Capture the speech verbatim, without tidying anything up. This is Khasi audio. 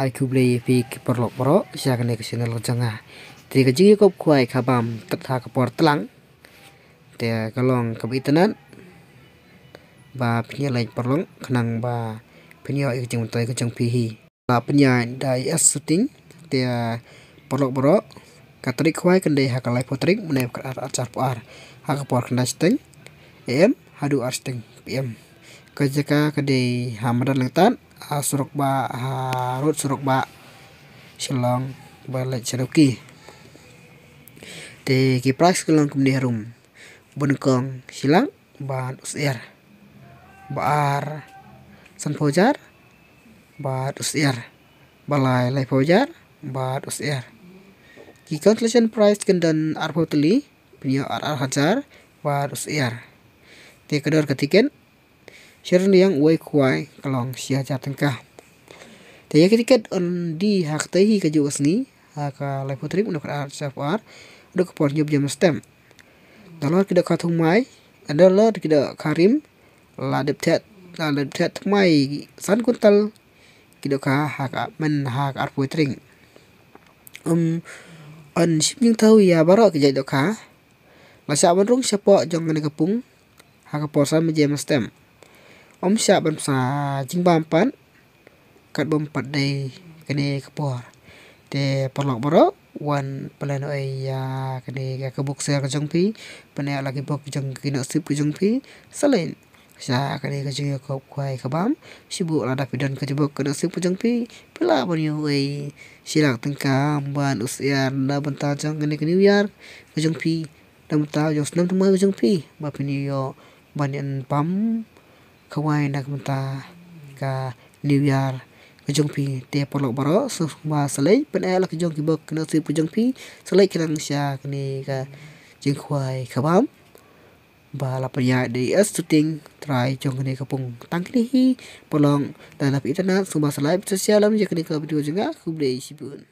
Ai khublei ïa phi ki paralok baroh sha kane ka channel ka jong nga. Te ka jingïakop khwai khabam tat ha ka por tlang. Te ka long kaba itynnad ba phin ïa leit paralok khnang ba phin ïoh ïa ka jingmyntoi ka jong phi hi. La pynïaid da i S Shooting. Te paralok baroh, ka tarik khwai kan dei ha ka laiphew tarik mynne ka ar ar hajar arphew ar, ha ka por khyndai shiteng A M haduh ar shiteng P M. Ka jaka ka dei ha madan Lyngtad, ha surok ba, ha road surok ba Shillong ba leit sha Dawki. Te ki prize ka long kumne harum: banyngkong shi lak bad u syiar, ba ar sanphew hajar bad u syiar, ba lai laiphew hajar bad u syiar. Ki consolation prize kan don arphew tylli, phin ïoh ar ar hajar bad u syiar. Te ka dor ka tiket, sha rynïeng uwei khwai ka long shi hajar tyngka. Te ïa ki tiket yn die ha katei hi ka juh ka sngi, ha ka laiphew tarik mynne ka ar hajar arphew ar, haduh ka por hynñiew baje mynstep. Nalor ki dohkha thymmai, nalor ki dohkha rim, la dep thied, la dep thied thymmai san kuntal ki dohkha ha ka, mynne ha ka arphew tarik. Um, yn shim jingthaw ïa baroh ki jait dohkha. La shah ban rung shapoh jong kane ka pung ha ka por san baje mynstep. Ym shah ban pynshah jingbam pat kat bym pat dei kane ka por. Te paralok baroh, wan pynlehnohei ïa kane ka, ka bok syiar ka jong phi, pyneh la ki bok jong ki nusip ka jong phi, sa leit sha kane ka jingïakop khwai khabam. Shu buh lada phi don ka jingbok ka nusip ka jong phi, phi lah ban ïoh ei shi lak tyngka bad u syiar na bynta jong kane ka New Year ka jong phi, na bynta jong snem thymmai ka jong phi, ba phin ïoh ban ïa pynbam khwai na ka bynta ka New Year ka jong phi. Te paralok baroh, sngewbha sa leit pyneh la ki jong ki bok ka nusip ka jong phi, sa leit khnang sha kane ka jingkhwai khabam ba la pynïaid da i S Shooting, trai jong kane ka pung. Tang kine hi paralok, lada phi itynnad sngewbha sa like, sa share lem ïa kane ka video jong nga. Khublei shibun.